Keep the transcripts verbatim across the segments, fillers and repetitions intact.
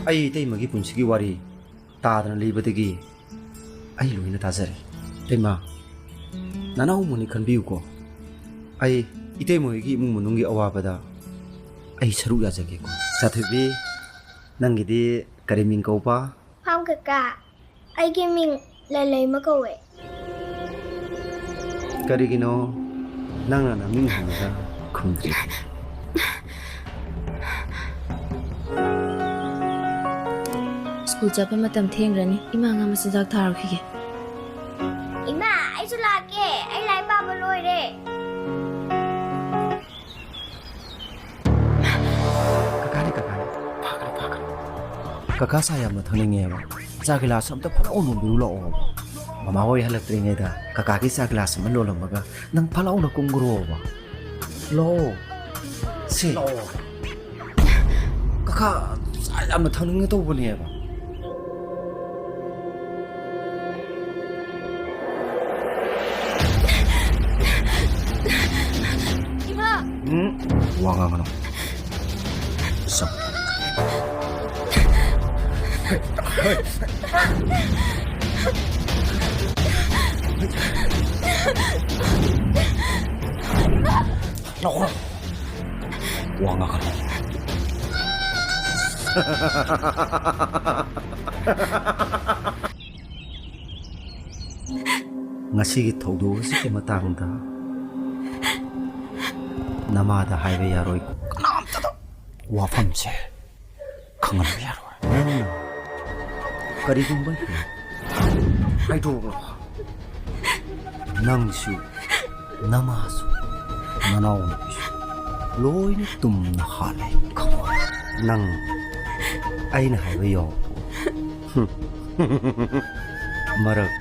ꯑꯩ ꯏꯇꯩꯃꯒꯤ ꯄꯨꯟꯁꯤꯒꯤ ꯋꯥꯔꯤ ꯇꯥꯗꯅ ꯂꯩꯕꯗꯒꯤ ꯑꯩ ꯂꯣꯏꯅ ꯇꯥꯖꯔꯦ꯫ ꯏꯇꯩꯃ, ꯅꯅꯥꯎꯃꯛꯅꯤ ꯈꯟꯕꯤꯌꯨꯀꯣ꯫ ꯑꯩ ꯏꯇꯩꯃ ꯍꯣꯏꯒꯤ ꯏꯃꯨꯡ ꯃꯅꯨꯡꯒꯤ ꯑꯋꯥꯕꯗ ꯑꯩ ꯁꯔꯨꯛ ꯌꯥꯖꯒꯦꯀꯣ꯫ ꯆꯥꯊꯣꯏꯕꯤ, ꯅꯪꯒꯤꯗꯤ ꯀꯔꯤ ꯃꯤꯡ ꯀꯧꯕ? ꯐꯥꯝ ꯀꯀꯥ, ꯑꯩꯒꯤ ꯃꯤꯡ ꯂꯂꯩꯃ ꯀꯧꯋꯦ꯫ ꯀꯔꯤꯒꯤꯅꯣ ꯅꯪꯅ ꯅꯃꯤꯡ ꯍꯪꯕꯗ ꯈꯨꯝꯗ꯭ꯔꯤꯗꯤ? ꯁ꯭ꯀꯨꯜ ꯆꯠꯄ ꯃꯇꯝ ꯊꯦꯡꯈ꯭ꯔꯅꯤ꯫ ꯏꯃꯥ ꯉꯥ ꯃꯆꯤꯟꯖꯥꯛ ꯊꯥꯔꯨꯈꯤꯒꯦ꯫ ꯏꯃꯥ, ꯑꯩꯁꯨ ꯂꯥꯛꯀꯦ꯫ ꯑꯩ ꯂꯥꯏꯔꯤꯛ ꯄꯥꯕ ꯂꯣꯏꯔꯦ꯫ ꯀꯀꯥꯅꯤ, ꯀꯀꯥꯅꯤ꯫ ꯐꯥꯈ꯭ꯔꯦ, ꯐꯥꯈ꯭ꯔꯦ꯫ ꯀꯀꯥ ꯆꯥ ꯌꯥꯝꯅ ꯊꯛꯅꯤꯡꯉꯦꯕ꯫ ꯆꯥ ꯒꯤꯂꯥꯁ ꯑꯝꯇ ꯐꯠ ꯂꯥꯎ ꯂꯣꯟꯕꯤꯔꯨ ꯂꯥꯛꯑꯣꯕ꯫ ꯃꯃꯥ ꯍꯣꯏ ꯍꯜꯂꯛꯇ꯭ꯔꯤꯉꯩꯗ ꯀꯀꯥꯒꯤ ꯆꯥ ꯒꯤꯂꯥꯁ ꯑꯃ ꯂꯣꯜꯂꯝꯃꯒ ꯅꯪ ꯐꯠ ꯂꯥꯎꯅ ꯀꯨꯝꯈ꯭ꯔꯣꯕ꯫ ꯂꯥꯛꯑꯣ꯫ ꯁꯦ꯫ ꯂꯥꯛꯑꯣ꯫ ꯀꯀꯥ ꯆꯥ ꯌꯥꯝꯅ ꯊꯛꯅꯤꯡꯉꯦ ꯇꯧꯕꯅꯦꯕ꯫ ꯏꯃꯥ! ꯎꯝ, ꯋꯥ ꯉꯥꯡꯒꯅꯨ꯫ ꯁꯛ꯫ ꯂꯥꯛꯑꯣ꯫ ꯋꯥ ꯉꯥꯡꯒꯅꯨ꯫ ꯉꯁꯤꯒꯤ ꯊꯧꯗꯣꯛ ꯑꯁꯤꯒꯤ ꯃꯇꯥꯡꯗ ꯅꯃꯥꯗ ꯍꯥꯏꯕ ꯌꯥꯔꯣꯏ꯫ ꯀꯅꯥꯝꯇꯗ ꯋꯥꯐꯝꯁꯦ ꯈꯪꯍꯟꯕ ꯌꯥꯔꯣꯏ꯫ ꯅꯪꯅ ꯀꯔꯤꯒꯨꯝꯕ ꯍꯦꯛ ꯍꯥꯏꯗꯣꯛꯂꯣ, ꯅꯪꯁꯨ, ꯅꯃꯥꯁꯨ, ꯅꯅꯥꯎꯅꯨꯄꯤꯁꯨ ꯂꯣꯏꯅ ꯇꯨꯝꯅ ꯍꯥꯠꯂꯦ꯫ ꯈꯪꯉꯣ? ꯅꯪ ꯑꯩꯅ ꯍꯥꯏꯕ ꯌꯥꯎ꯫ ꯃꯔꯛ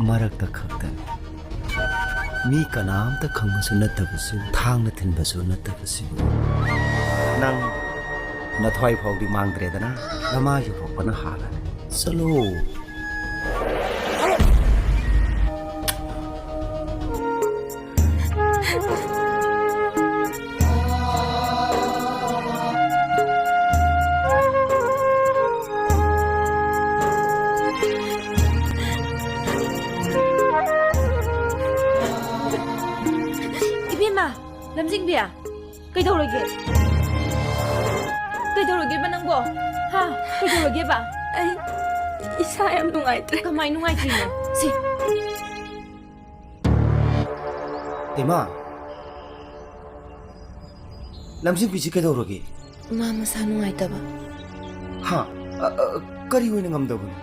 ꯃꯔꯛꯇ ꯈꯛꯇꯅꯤ꯫ ꯃꯤ ꯀꯅꯥꯝꯇ ꯈꯪꯕꯁꯨ ꯅꯠꯇꯕꯁꯨ, ꯊꯥꯡꯅ ꯊꯤꯟꯕꯁꯨ ꯅꯠꯇꯕꯁꯨ꯫ ꯅꯪ ꯅꯊ꯭ꯋꯥꯏ ꯐꯥꯎꯗꯤ ꯃꯥꯡꯗ꯭ꯔꯦꯗꯅ, ꯅꯃꯥꯒꯤ ꯍꯧꯔꯛꯄꯅ ꯍꯥꯜꯂꯅꯤ꯫ ꯆꯠꯂꯣ꯫ ꯂꯝꯖꯤꯡꯕꯤ, ꯀꯩꯗꯧꯔꯒꯦ? ꯀꯩꯗꯧꯔꯒꯦꯕ ꯅꯪꯕꯣ? ꯍꯥ? ꯀꯩꯗꯧꯔꯒꯦꯕ? ꯑꯩ ꯏꯁꯥ ꯌꯥꯝ ꯅꯨꯡꯉꯥꯏꯇ꯭ꯔꯦ꯫ ꯀꯃꯥꯏ ꯅꯨꯡꯉꯥꯏꯇ꯭ꯔꯤꯅꯣ? ꯁꯤ꯫ ꯏꯃꯥ, ꯂꯝꯖꯤꯡꯕꯤꯁꯤ ꯀꯩꯗꯧꯔꯒꯦ? ꯃꯥ ꯃꯁꯥ ꯅꯨꯡꯉꯥꯏꯇꯕ꯫ ꯍꯥ? ꯑ, ꯑ, ꯀꯔꯤ ꯑꯣꯏꯅ ꯉꯝꯗꯕꯅꯣ?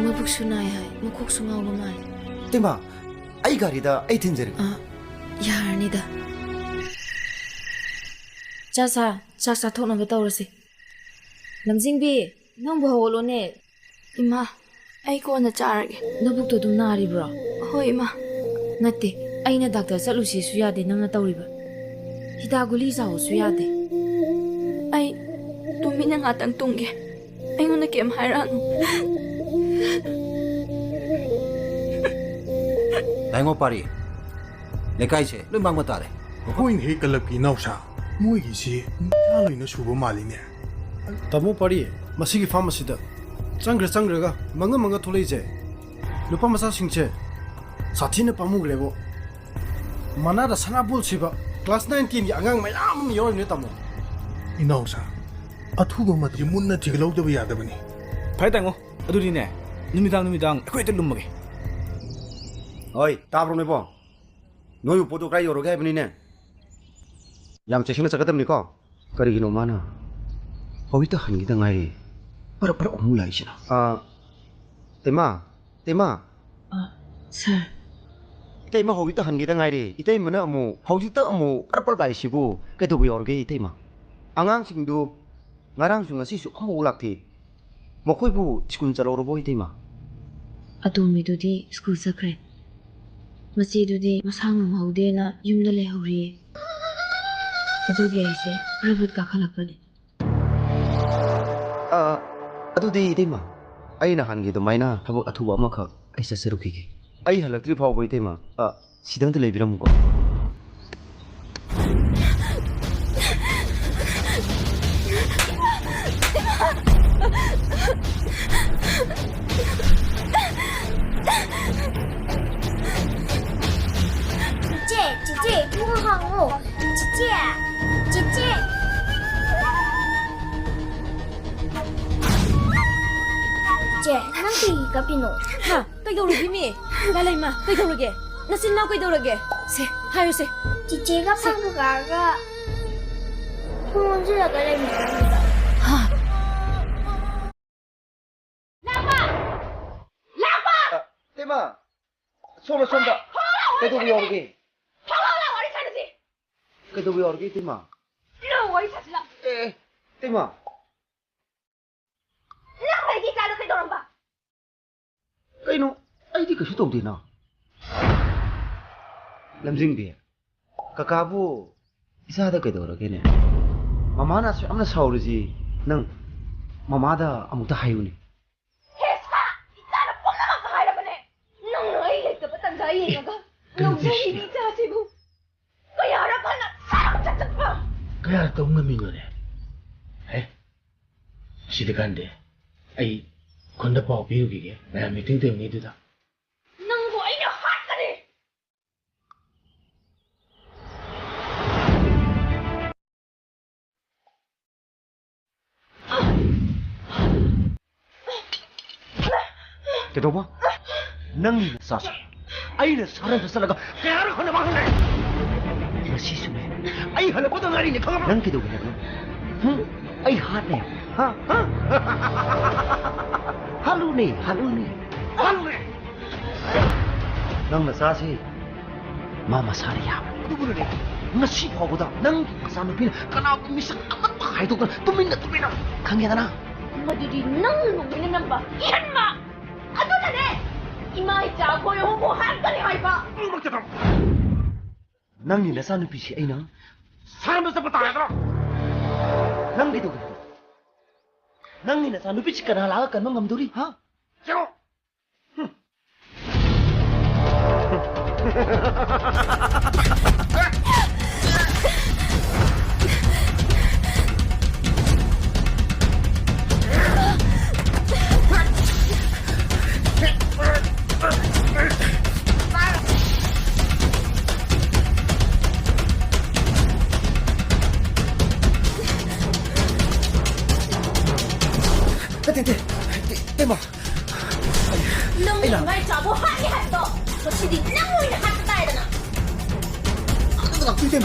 ꯃꯕꯨꯛꯁꯨ ꯅꯥꯏ ꯍꯥꯏ, ꯃꯀꯣꯛꯁꯨ ꯉꯥꯎꯕ ꯃꯥꯜꯂꯦ꯫ ꯏꯃꯥ, ꯑꯩ ꯒꯥꯔꯤꯗ ꯑꯩ ꯊꯤꯟꯖꯔꯒꯦ꯫ ꯑ, ꯌꯥꯔꯅꯤꯗ꯫ ꯆꯥ ꯆꯥ, ꯆꯥꯛ ꯆꯥꯊꯣꯛꯅꯕ ꯇꯧꯔꯁꯤ꯫ ꯂꯝꯖꯤꯡꯕꯤ, ꯅꯪꯕꯨ ꯍꯧꯒꯠꯂꯣꯅꯦ꯫ ꯏꯃꯥ, ꯑꯩ ꯀꯣꯟꯅ ꯆꯥꯔꯒꯦ꯫ ꯅꯕꯨꯛꯇꯣ ꯑꯗꯨꯝ ꯅꯥꯔꯤꯕ꯭ꯔꯣ? ꯍꯣꯏ, ꯏꯃꯥ꯫ ꯅꯠꯇꯦ, ꯑꯩꯅ ꯗꯥꯛꯇꯔ ꯆꯠꯂꯨꯁꯤꯁꯨ ꯌꯥꯗꯦ, ꯅꯪꯅ ꯇꯧꯔꯤꯕ꯫ ꯍꯤꯗꯥꯛ ꯒꯨꯂꯤ ꯆꯥꯎꯁꯨ ꯌꯥꯗꯦ꯫ ꯑꯩ ꯇꯨꯃꯤꯟꯅ ꯉꯥꯛꯇꯪ ꯇꯨꯝꯒꯦ꯫ ꯑꯩꯉꯣꯟꯗ ꯀꯩꯝ ꯍꯥꯏꯔꯛꯑꯅꯨ꯫ ꯂꯥꯏꯉꯣ ꯄꯥꯔꯤ, ꯂꯩꯀꯥꯏꯁꯦ ꯂꯣꯏ ꯃꯥꯡꯕ ꯇꯥꯔꯦ꯫ ꯑꯩꯈꯣꯏꯅ ꯍꯦꯛ ꯀꯂꯕꯀꯤ ꯏꯅꯥꯎꯁꯥ, ꯃꯣꯏꯒꯤꯁꯤ ꯅꯤꯁꯥ ꯂꯣꯏꯅ ꯁꯨꯕ ꯃꯥꯜꯂꯤꯅꯦ꯫ ꯇꯥꯃꯣ ꯄꯥꯔꯤ, ꯃꯁꯤꯒꯤ ꯐꯥꯔꯝ ꯑꯁꯤꯗ ꯆꯪꯈ꯭ꯔ ꯆꯪꯈ꯭ꯔꯒ ꯃꯪꯉ ꯃꯪꯉ ꯊꯣꯛꯂꯛꯏꯁꯦ ꯅꯨꯄꯥ ꯃꯆꯥꯁꯤꯡꯁꯦ ꯁꯥꯊꯤꯅ ꯄꯥꯝꯃꯨꯈ꯭ꯔꯦꯕꯣ꯫ ꯃꯅꯥꯗ ꯁꯅꯥꯕꯣꯜ ꯁꯤꯕ ꯀ꯭ꯂꯥꯁ ꯅꯥꯏꯟ ꯇꯦꯟꯒꯤ ꯑꯉꯥꯡ ꯃꯌꯥꯝ ꯑꯃ ꯌꯥꯎꯔꯤꯕꯅꯦ ꯇꯥꯃꯣ꯫ ꯏꯅꯥꯎꯁꯥ, ꯑꯊꯨꯕ ꯃꯇꯝꯗ ꯃꯨꯟꯅ ꯊꯤꯒꯠꯍꯧꯗꯕ ꯌꯥꯗꯕꯅꯤ꯫ ꯐꯔꯦ ꯇꯥꯃꯣ, ꯑꯗꯨꯗꯤꯅꯦ, ꯅꯨꯃꯤꯗꯥꯡ ꯅꯨꯃꯤꯗꯥꯡ ꯑꯩꯈꯣꯏ ꯍꯦꯛꯇ ꯂꯨꯝꯃꯒꯦ꯫ ꯍꯣꯏ, ꯇꯥꯕ꯭ꯔꯣ ꯅꯣꯏꯕꯣ? ꯅꯣꯏꯕꯨ ꯄꯣꯠꯇꯣ ꯀꯗꯥꯏ ꯌꯧꯔꯒꯦ ꯍꯥꯏꯕꯅꯤꯅꯦ? ꯌꯥꯝ ꯆꯦꯛꯁꯤꯟꯅ ꯆꯠꯀꯗꯕꯅꯤꯀꯣ꯫ ꯀꯔꯤꯒꯤꯅꯣ ꯃꯥꯅ ꯍꯧꯖꯤꯛꯇ ꯍꯟꯈꯤꯗ ꯉꯥꯏꯔꯤ, ꯄꯔꯞ ꯄꯔꯞ ꯑꯃꯨꯛ ꯂꯥꯛꯏꯁꯤꯅ? ꯑꯥ, ꯏꯇꯩꯃ, ꯏꯇꯩꯃ꯫ ꯑ, ꯁꯥꯔ꯫ ꯏꯇꯩꯃ ꯍꯧꯖꯤꯛꯇ ꯍꯟꯈꯤꯗ ꯉꯥꯏꯔꯤ꯫ ꯏꯇꯩꯃꯅ ꯑꯃꯨꯛ ꯍꯧꯖꯤꯛꯇ ꯑꯃꯨꯛ ꯄꯔꯞ ꯄꯔꯞ ꯂꯥꯛꯏꯁꯤꯕꯨ ꯀꯩꯗꯧꯕ ꯌꯥꯎꯔꯒꯦ ꯏꯇꯩꯃ? ꯑꯉꯥꯡꯁꯤꯡꯗꯨ ꯉꯔꯥꯡꯁꯨ ꯉꯁꯤꯁꯨ ꯑꯃꯐꯥꯎ ꯂꯥꯛꯇꯦ꯫ ꯃꯈꯣꯏꯕꯨ ꯁ꯭ꯀꯨꯜ ꯆꯠꯍꯧꯔꯕꯣ ꯏꯇꯩꯃ? ꯑꯇꯣꯝꯕꯤꯗꯨꯗꯤ ꯁ꯭ꯀꯨꯜ ꯆꯠꯈ꯭ꯔꯦ꯫ ꯃꯆꯦꯗꯨꯗꯤ ꯃꯁꯥ ꯉꯝꯍꯧꯗꯦꯅ ꯌꯨꯝꯗ ꯂꯩꯍꯧꯔꯤꯌꯦ꯫ ꯑꯗꯨꯒꯤ ꯑꯩꯁꯦ ꯄ꯭ꯔꯥꯏꯚꯦꯠ ꯀꯥꯈꯠꯂꯛꯄꯅꯦ꯫ ꯑ, ꯑꯗꯨꯗꯤ ꯏꯇꯩꯃ, ꯑꯩ ꯅꯍꯥꯟꯒꯤ ꯑꯗꯨꯃꯥꯏꯅ ꯊꯕꯛ ꯑꯊꯨꯕ ꯑꯃꯈꯛ ꯑꯩ ꯆꯠꯆꯔꯨꯈꯤꯒꯦ꯫ ꯑꯩ ꯍꯜꯂꯛꯇ꯭ꯔꯤ ꯐꯥꯎꯕ ꯏꯇꯩꯃ, ꯑ, ꯁꯤꯗ ꯑꯝꯇ ꯂꯩꯕꯤꯔꯝꯃꯨꯀꯣ꯫ ꯆꯦ, ꯆꯦ, ꯆꯦ, ꯍꯪꯉꯣ꯫ ꯆꯤꯆꯦ, ꯆꯤꯆꯦ꯫ ꯆꯦ, ꯅꯪ ꯀꯩꯒꯤ ꯀꯞꯄꯤꯅꯣ? ꯍꯥ? ꯀꯩꯗꯧꯔꯒꯦ ꯃꯤ? ꯂꯥꯂꯩꯃ, ꯀꯩꯗꯧꯔꯒꯦ? ꯅꯆꯤꯟ ꯅꯅꯥꯎ ꯀꯩꯗꯧꯔꯒꯦ? ꯁꯦ, ꯍꯥꯏꯌꯨꯁꯦ꯫ ꯆꯤꯆꯦꯒ ꯁꯦ꯫ ꯄꯥꯡꯒꯒ ꯊꯣꯡ ꯂꯣꯟꯁꯤꯜꯂꯒ ꯂꯩꯃꯤꯟꯅꯔꯝꯃꯤꯕ꯫ ꯍꯥ? ꯂꯥꯛꯄ! ꯂꯥꯛꯄ! ꯑ, ꯏꯇꯩꯃ! ꯁꯣꯝꯗ, ꯁꯣꯝꯗ! ꯊꯣꯛꯂꯛꯑꯣ, ꯋꯥꯔꯤ ꯀꯩꯗꯧꯕ ꯁꯥꯟꯅꯁꯤ! ꯌꯥꯎꯔꯒꯦ? ꯊꯣꯛꯂꯛꯑꯣ, ꯂꯥꯛꯑꯣ, ꯋꯥꯔꯤ ꯁꯥꯟꯅꯁꯤ! ꯀꯩꯗꯧꯕ ꯌꯥꯎꯔꯒꯦ, ꯏꯇꯩꯃ? ꯂꯥꯛꯑꯣ, ꯋꯥꯔꯤ ꯁꯥꯟꯅꯁꯤ, ꯂꯥꯛꯑꯣ! ꯑꯦ, ꯑꯦ, ꯏꯇꯩꯃ! ꯅꯪ ꯑꯩꯒꯤ ꯏꯆꯥꯗꯣ ꯀꯩꯗꯧꯔꯝꯕ? ꯀꯩꯅꯣ? ꯑꯩꯗꯤ ꯀꯩꯁꯨ ꯇꯧꯗꯦꯅ꯫ ꯂꯝꯖꯤꯡꯕꯤ, ꯀꯀꯥꯕꯨ ꯏꯆꯥꯗ ꯀꯩꯗꯧꯔꯒꯦꯅꯦ? ꯃꯃꯥꯅ ꯑꯁꯨꯛ ꯌꯥꯝꯅ ꯁꯥꯎꯔꯤꯁꯤ ꯅꯪ ꯃꯃꯥꯗ ꯑꯃꯨꯛꯇ ꯍꯥꯏꯌꯨꯅꯦ꯫ ꯍꯦ ꯁꯥ! ꯏꯆꯥꯅ ꯄꯨꯝꯅꯃꯛꯇ ꯍꯥꯏꯔꯕꯅꯦ꯫ ꯅꯪꯅ ꯑꯩ ꯂꯩꯇꯕ ꯇꯟꯖꯥ ꯌꯦꯡꯉꯒ ꯀꯩꯅꯣ ꯂꯧꯖꯔꯤꯕ ꯇꯧꯔꯤꯁꯤꯅ? ꯏꯆꯥꯁꯤꯕꯨ ꯀꯌꯥꯔꯛ ꯍꯟꯅ ꯁꯥꯔꯒ ꯆꯠꯄ? ꯀꯌꯥꯔꯛ ꯇꯧ ꯉꯝꯃꯤꯅꯣꯅꯦ? ꯍꯦ? ꯁꯤꯗꯤ ꯀꯥꯟꯗꯦ꯫ ꯑꯩ ꯈꯨꯟꯗ ꯄꯥꯎ ꯄꯤꯔꯨꯈꯤꯒꯦ꯫ ꯃꯌꯥꯝ ꯃꯤꯇꯤꯡ ꯇꯧꯔꯤꯉꯩꯗꯨꯗ꯫ ꯅꯪꯕꯨ ꯑꯩꯅ ꯍꯥꯠꯀꯅꯤ! ꯀꯩꯗꯧꯕ? ꯅꯪꯒꯤ ꯅꯆꯥꯁꯦ ꯑꯩꯅ ꯁꯍꯔꯗ ꯆꯠꯂꯒ ꯀꯌꯥꯔꯛ ꯍꯟꯅ ꯃꯥꯡꯍꯜꯂꯦ? ꯉꯁꯤꯁꯨꯅꯦ, ꯑꯩ ꯍꯜꯂꯛꯄꯗ ꯉꯥꯏꯔꯤꯅꯦ, ꯈꯪꯉꯕ? ꯅꯪ ꯀꯩꯗꯧꯒꯦ ꯍꯥꯏꯕꯅꯣ? ꯍꯨꯝ? ꯑꯩ ꯍꯥꯠꯅꯦ꯫ ꯍꯥ? ꯍꯥ? ꯍꯥꯠꯂꯨꯅꯦ, ꯍꯥꯠꯂꯨꯅꯦ, ꯍꯥꯠꯂꯨꯅꯦ! ꯅꯪ ꯅꯆꯥꯁꯤ ꯃꯥ ꯃꯁꯥꯅ ꯌꯥꯕꯅꯤ꯫ ꯑꯗꯨꯕꯨꯅꯅꯦ, ꯉꯁꯤ ꯐꯥꯎꯕꯗ ꯅꯪꯒꯤ ꯃꯆꯥꯅꯨꯄꯤꯅ ꯀꯅꯥꯒꯨꯝꯕ ꯃꯤꯁꯛ ꯑꯃꯠꯇ ꯍꯥꯏꯗꯣꯛꯇꯅ ꯇꯨꯃꯤꯟꯅ ꯇꯨꯃꯤꯟꯅ ꯈꯪꯉꯦꯗꯅ? ꯃꯗꯨꯗꯤ ꯅꯪꯅ ꯅꯣꯡꯃꯩꯅ ꯅꯝꯕ ꯏꯍꯟꯕ! ꯑꯗꯨꯅꯅꯦ ꯏꯃꯥ ꯏꯆꯥ ꯑꯩꯈꯣꯏ ꯑꯍꯨꯝꯕꯨ ꯍꯥꯠꯀꯅꯤ ꯍꯥꯏꯕ! ꯅꯪꯒꯤ ꯅꯆꯥꯅꯨꯄꯤꯁꯤ ꯑꯩꯅ ꯁꯔꯝꯗ ꯆꯠꯄ ꯇꯥꯔꯗ꯭ꯔꯣ? ꯅꯪ ꯀꯩꯗꯧꯒꯦ ꯍꯥꯏꯕ? ꯅꯪꯒꯤ ꯅꯆꯥꯅꯨꯄꯤꯁꯤ ꯀꯅꯥ ꯂꯥꯛꯑꯒ ꯀꯟꯕ ꯉꯝꯗꯣꯔꯤ, ꯍꯥ? ꯆꯦꯔꯣ!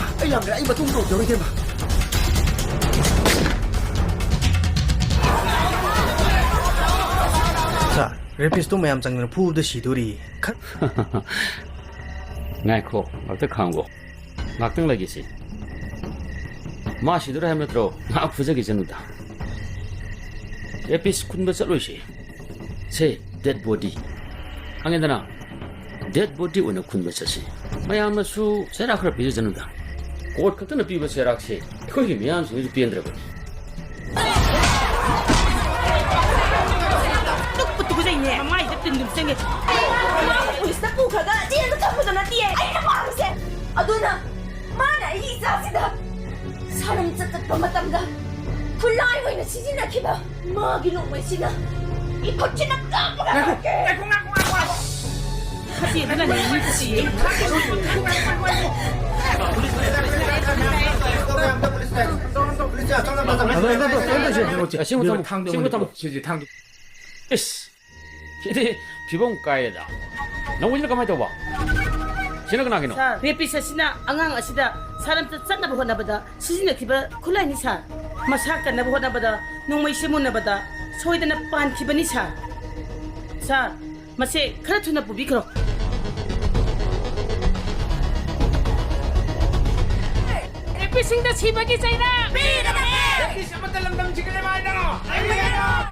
ꯑꯩ ꯂꯥꯛꯂꯦ, ꯑꯩ ꯃꯇꯨꯡ ꯇꯧꯖꯔꯣꯏ, ꯏꯇꯩꯃ꯫ ꯁꯥꯔ, ꯔꯦꯄꯤꯁꯇꯣ ꯃꯌꯥꯝ ꯆꯪꯗꯅ ꯐꯨꯕꯗ ꯁꯤꯗꯣꯔꯤ꯫ ꯈ- ꯉꯥꯏꯈꯣ, ꯑꯝꯇ ꯈꯥꯡꯉꯣ꯫ ꯉꯥꯛꯇꯪ ꯂꯩꯒꯦꯁꯦ꯫ ꯃꯥ ꯁꯤꯗꯣꯔꯦ ꯍꯥꯏꯕ ꯅꯠꯇ꯭ꯔꯣ? ꯉꯥꯏꯍꯥꯛ ꯐꯨꯖꯈꯤꯁꯅꯨꯗ꯫ ꯔꯦꯄꯤꯁ ꯈꯨꯟꯕ ꯆꯠꯂꯣꯏꯁꯦ꯫ ꯁꯦ, ꯗꯦꯗ ꯕꯣꯗꯤ꯫ ꯈꯪꯉꯦꯗꯅ? ꯗꯦꯗ ꯕꯣꯗꯤ ꯑꯣꯏꯅ ꯈꯨꯟꯕ ꯆꯠꯁꯤ꯫ ꯃꯌꯥꯝꯅꯁꯨ ꯆꯩꯔꯥꯛ ꯈꯔ ꯄꯤꯖꯁꯅꯨꯗ꯫ ꯀꯣꯔꯠ ꯈꯛꯇꯅ ꯄꯤꯕ ꯆꯩꯔꯥꯛꯁꯦ ꯑꯩꯈꯣꯏꯒꯤ ꯃꯤꯌꯥꯝꯁꯤꯡꯗꯁꯨ ꯄꯦꯟꯗ꯭ꯔꯕꯅꯤ꯫ ꯇꯨꯛꯄꯨ ꯇꯨꯀꯠꯆꯩꯅꯦ꯫ ꯃꯃꯥꯏꯗ ꯇꯤꯟ ꯑꯗꯨꯝ ꯆꯪꯉꯦ꯫ ꯑꯩꯅ ꯄꯨꯂꯤꯁꯇ ꯄꯨꯈ꯭ꯔꯒ ꯖꯦꯜꯗ ꯊꯝꯕꯗꯣ ꯅꯠꯇꯤꯌꯦ꯫ ꯑꯩꯅ ꯄꯥꯝꯃꯤꯁꯦ꯫ ꯑꯗꯨꯅ ꯃꯥꯅ ꯑꯩꯒꯤ ꯏꯆꯥꯁꯤꯗ ꯁꯥꯔꯝ ꯆꯠꯄ ꯃꯇꯝꯗ ꯈꯨꯠꯂꯥꯏ ꯑꯣꯏꯅ ꯁꯤꯖꯤꯟꯅꯈꯤꯕ ꯃꯥꯒꯤ ꯅꯣꯡꯃꯩꯁꯤꯅ ꯏꯈꯨꯠꯁꯤꯅ ꯀꯥꯞꯄꯒ ꯉꯥꯏꯈꯣ, ꯂꯣꯏꯔꯦ꯫ ꯉꯥꯏꯈꯣ, ꯉꯥꯏꯈꯣ, ꯉꯥꯏꯈꯣ, ꯉꯥꯏꯈꯣ꯫ ꯐꯠꯇꯦ, ꯑꯗꯨꯅꯅꯦ ꯃꯤ ꯐꯠꯇꯦ꯫ ꯑꯁꯤꯒꯨꯝꯕ ꯊꯝꯃꯣ, ꯊꯥꯡꯗꯣ ꯑꯁꯤꯒꯨꯝꯕ ꯊꯝꯃꯣ꯫ ꯊꯥꯡꯗꯣ꯫ ꯏꯁ, ꯁꯤꯗꯤ ꯐꯤꯕꯝ ꯀꯥꯏꯔꯦꯗ꯫ ꯅꯪ ꯍꯧꯖꯤꯛꯅ ꯀꯃꯥꯏꯅ ꯇꯧꯕ? ꯁꯤꯅ ꯀꯅꯥꯒꯤꯅꯣ? ꯁꯥꯔ, ꯔꯦꯄꯤꯁ ꯑꯁꯤꯅ ꯑꯉꯥꯡ ꯑꯁꯤꯗ ꯁꯥꯔꯝꯇ ꯆꯠꯅꯕ ꯍꯣꯠꯅꯕꯗ ꯁꯤꯖꯤꯟꯅꯈꯤꯕ ꯈꯨꯠꯂꯥꯏꯅꯤ, ꯁꯥꯔ꯫ ꯃꯁꯥ ꯀꯟꯅꯕ ꯍꯣꯠꯅꯕꯗ ꯅꯣꯡꯃꯩꯁꯦ ꯃꯨꯟꯅꯕꯗ ꯁꯣꯏꯗꯅ ꯄꯥꯟꯈꯤꯕꯅꯤ, ꯁꯥꯔ꯫ ꯁꯥꯔ, ꯃꯁꯦ ꯈꯔ ꯊꯨꯅ ꯄꯨꯕꯤꯈ꯭ꯔꯣ꯫ ꯔꯦꯄꯤꯁꯁꯤꯡꯗ ꯁꯤꯕꯒꯤ ꯆꯩꯔꯥꯛ! ꯔꯦꯄꯤꯁ ꯑꯃꯠꯇ ꯂꯝꯗꯝꯁꯤꯒꯤ ꯂꯩꯃꯥꯏꯗ!